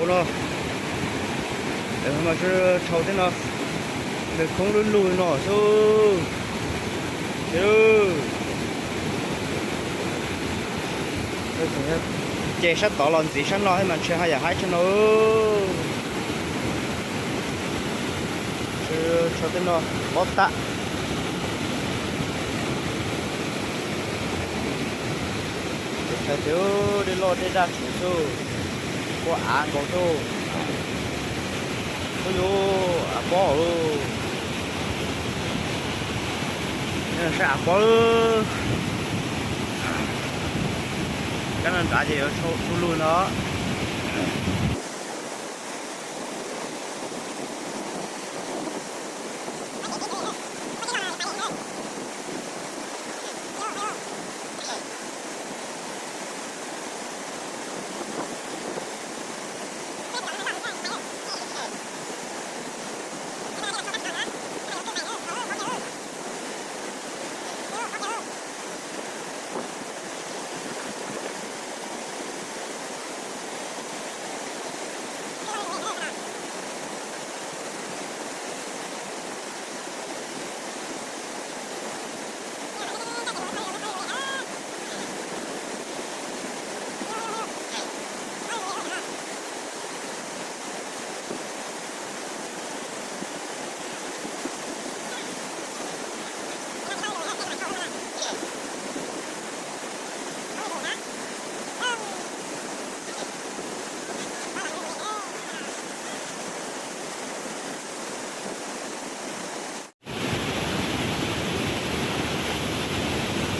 No, mas tshau teb no, nws khoob lug lug no xwb. Ces sab tod los ntxiv sab no thiab mas ntshe ho yam haib tshaj no. Tshau teb no pob tag. Txhais tias dej loj dej daj tshwm xwb, kua av nkaus xwb. Ub yuv, av pob lawm. Saib av pob lawm. Kab no nrad ces yuav tshau lug no.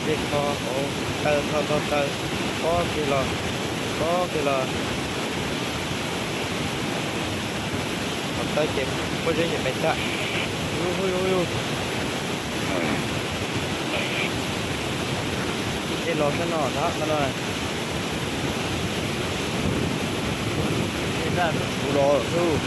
Dej tho hauv taw, tho tau taw, pob kiag los, pob kiag los. Hauv taw ces pob zeb ces pes tag. Ub, ub, ub. Dej los sab no thab no. Dej daj tsuv los xwb.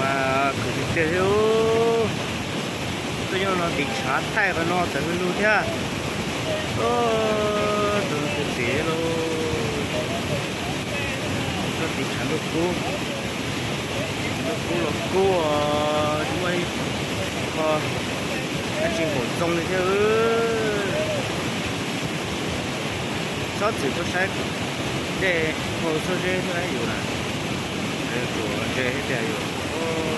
Mas khwv tiag tiag li. Tuaj nyob no tiv tshav thaij qhov no txawm lug lug thiab. Tus no tus txiv lauj, tuaj tiv tshav ntuj kub, ntuj kub los kub, muaj ib qho dab tsi npaum txoog li thiab. Txhob txwm tuaj saib dej hau txhob zeb thiab yus na. Kuv ntse thiab tias yus